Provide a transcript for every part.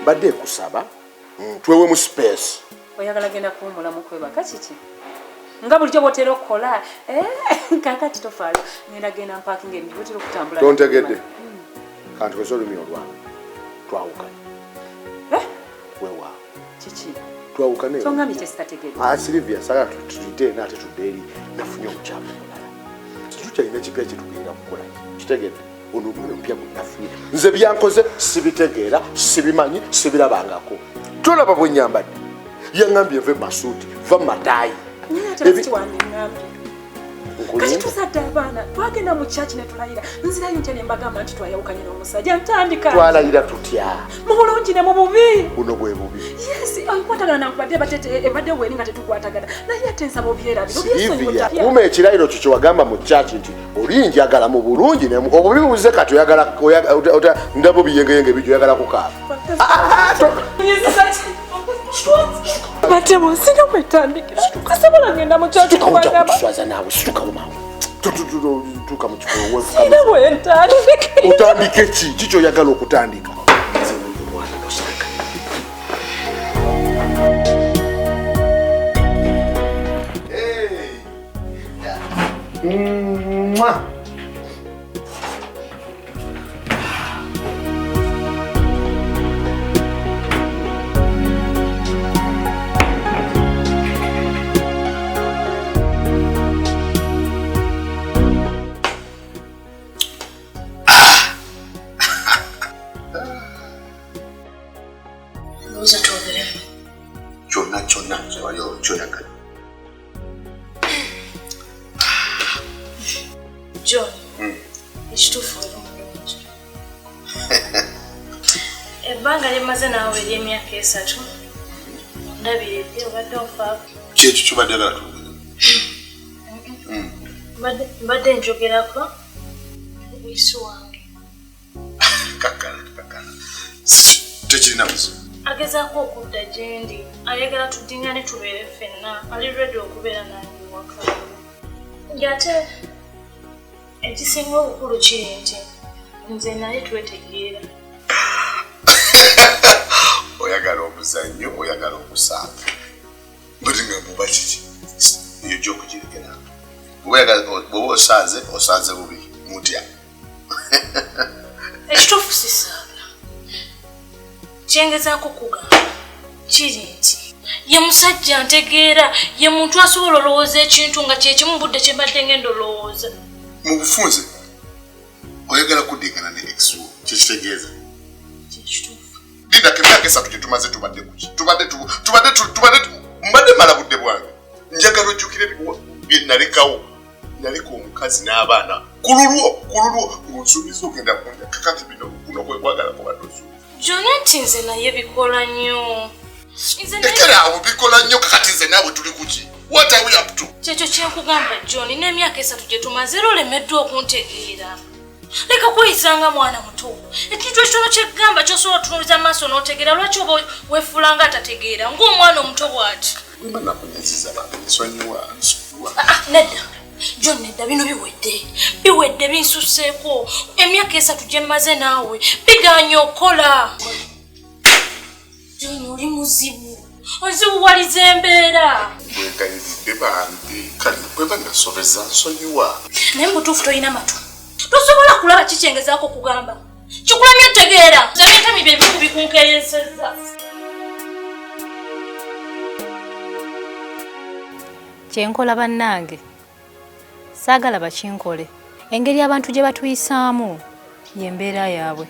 Mbadde nkusaba twewemu space. Oyagala genda kuwumulamu kwebaka kiki? Nga bulijjo bw'otera okukola. Eh, kaakati tofaayo. Ngenda genda mpakinga ebintu bw'otera okutambula. Tontegedde. Kantukozese olulimi olwange. Twawukane. Eh? Weewaawo. Kiki? Twawukane. Tongambye kye sitategedde. Ah, Sylvia, saagala tuyite eno ate tudde eri. Nafunye omukyala omulala. Tetukyalina kipya kye tugenda kukola. Kitegedde. Ono omwana omupya gwe nafunye. Nze byankoze sibitegeera, sibimanyi, sibirabangako. Tolaba bwe nnyambadde. Yaŋŋambye nve mu masuuti, va mu mataayi. Naye ate lwaki wandiŋŋambye? Kati tuzadde abaana, twagenda mu church ne tulayira. Nzirayo ntya ne mbagamba nti twayawukanye n'omusajja? Ntandika. Twalayira tutya? Mu bulungi ne mu bubi. Buno bwe bubi. Yes, enkwatagana nankubadde ebadde weeri nga tetukwatagana. Naye ate nsaba obyerabire, obyesonyiwe. Sylvia, kuuma ekirayiro kyo kye wagamba mu church nti oli njagala mu bulungi ne obubi buze kati oyagala, ndaba obiyengeyenge bijja oyagala kukaaba. Batemu sina kwetandikira. Sisobola ngenda mu church kubagamba. Kuswaza naawe, situkawo mangu. Tuuka mu kifo wefuka. Sina bwentandikira. Otandike ki? Ki ky'oyagala okutandika? Mwah! Ndowooza twogeremu. Kyonna kyonna kyewali kyoyagala. John, ekituufu oli mulungi. Ebbanga lye mmaze naawe ery'emyaka 3 ondabiridde, obadde onfaako. Ki ekyo ky'obadde oyagala twogere? Mbadde njogerako ex wange. Kakkana, kakkana. Tekirina buzibu. Agezaako okudda gye ndi, ayagala tuddingane tubeere ffenna, ali ready okubeera nange ewaka. Ng'ate ekisinga obukulu kiri nti nze naye twetegeera. Oyagala omuzannyo, oyagala okusaaga. Mbadde nga muba kiki? Eyo ojja okugirekera. Bw'oba osaaze, osaaze bubi. Mutya? Ekituufu sisaaga. Kyengezaako kugamba kiri nti ye musajja ntegeera, ye muntu asobola olowooza ekintu nga kye kimu budde kye mbadde ngenda olowooza. Mu bufunze oyagala kuddingana ne ex wo, kye kitegeeza? Kye kituufu. Lindako emyaka 3 gye tumaze tubadde ku ki? Tubadde tu-, tubadde tu-, tubadde tu-, mbadde mmala budde bwange. Njagala ojjukire bye nalekawo. Naleka omukazi n'abaana ku lulwo, ku lulwo ng'onsuubiza ogenda kundya. Kakati bino kuno kwe kwagala kubadde osuubiza. Byonna nti nze naye bikola nnyo. Nze naye Lekera awo bikola nnyo, kakati nze naawe tuli ku ki? What are we up to? Kyekyo kye nkugamba John, n'emyaka 3 gye tumaze era olemeddwa okuntegeera. Leka kweyisa nga mwana muto. Ekintu ekitono kye kugamba ky'osobola otunuuliza mu maaso n'otegeera, lwaki oba weefuula nga atategeera ng'omwana omuto bw'ati? Bwe mba nakunyiziza bambi, nsonyiwa, nsonyiwa. Ah, ah, nedda. John, nedda, bino biwedde. Biwedde, binsusseeko. Emyaka 3 gye mmaze naawe bigaanye okukola. John, oli muzibu. Ozibuwaliza embeera. Bwegayiridde bambi, kale bwe mba nasobeza nsonyiwa. Naye mu butuufu tolina matu. Tosobola kulaba kikyengezaako kugamba. Kikulemye otegeera. Nze ebitami bye biku bikunkeeyesezza. Kye nkola bannange, saagala bakinkole. Engeri abantu gye batuyisaamu y'embeera yaabwe.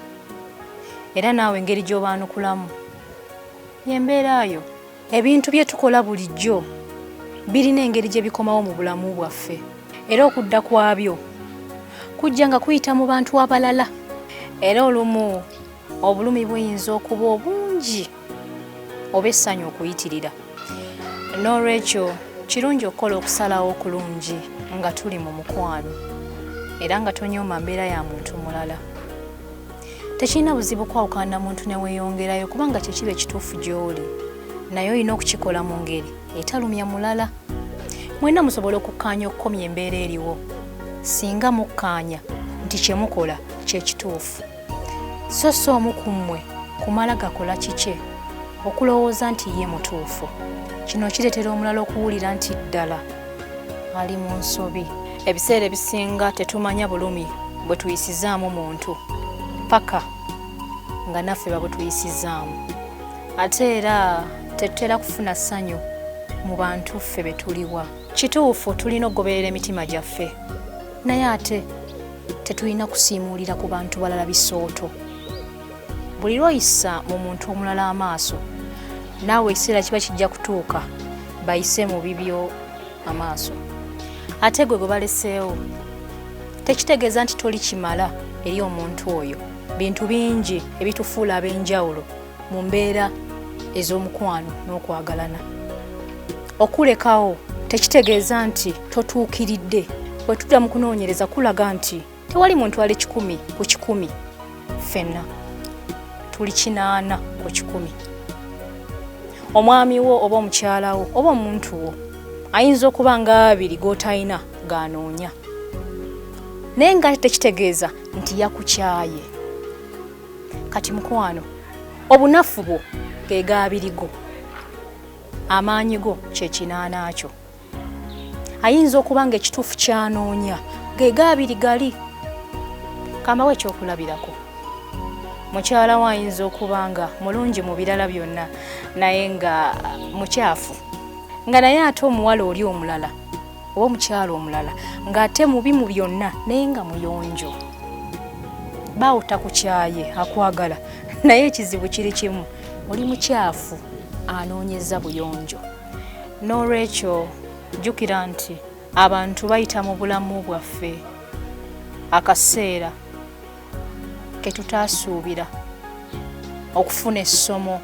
Era naawe engeri gy'obaanukulamu y'embeera yo. Ebintu bye tukola bulijjo birina engeri gye bikomawo mu bulamu bwaffe. Era okudda kwabyo kujja nga kuyita mu bantu abalala. Era olumu obulumi buyinza okuba obungi oba essanyu okuyitirira. Noolwekyo kirungi okukola okusalawo okulungi nga tuli mu mukwano era nga tonyooma mbeera ya muntu mulala. Tekirina buzibu kwawukana na muntu ne weeyongerayo kubanga kye kiba ekituufu gy'oli, naye olina okukikola mu ngeri etalumya mulala. Mwenna musobola okukkaanya okukomya embeera eriwo singa mukkaanya nti kye mukola kye kituufu. So si omu ku mmwe kumala gakola kikye okulowooza nti ye mutuufu. Kino kireetera omulala okuwulira nti ddala ali mu nsobi. Ebiseera ebisinga tetumanya bulumi bwe tuyisizaamu muntu paka nga naffe babutuyisizaamu. Ate era tetutera kufuna ssanyu mu bantu ffe be tuliwa. Kituufu tulina okugoberera emitima gyaffe, naye ate tetulina kusiimuulira ku bantu balala bisooto. Buli lw'oyisa mu muntu omulala amaaso, naawe ekiseera kiba kijja kutuuka bayise mu bibyo amaaso. Ate gwe gwe baleseewo tekitegeeza nti toli kimala eri omuntu oyo. Bintu bingi ebitufuula ab'enjawulo mu mbeera ez'omukwano n'okwagalana. Okulekawo tekitegeeza nti totuukiridde. Bwe tudda mu kunoonyereza kulaga nti tewali muntu ali 100 ku 100, ffenna tuli 80 ku 100. Omwami wo oba omukyala wo oba omuntu wo ayinza okuba nga 2 g'otalina g'anoonya, naye nga tekitegeeza nti yakukyaye. Kati mukwano, obunafu bwo ge gaabiri go, amaanyi go kye 80 kyo. Ayinza okuba nga ekituufu ky'anoonya ge gaabiri gali. Kambawo ekyokulabirako. Mukyala wo ayinza okuba nga mulungi mu birala byonna naye nga mukyafu, nga naye ate omuwala oli omulala oba omukyala omulala ng'ate mubi mu byonna naye nga muyonjo. Baawo takukyaye, akwagala, naye ekizibu kiri kimu, oli mukyafu anoonyeza buyonjo. N'olwekyo jjukira nti abantu bayita mu bulamu bwaffe akaseera ke tutaasuubira okufuna essomo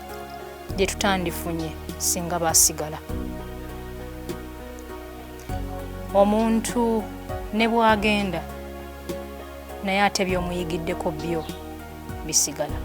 lye tutandifunye singa baasigala. Omuntu ne bw'agenda naye ate by'omuyigiddeko byo bisigala.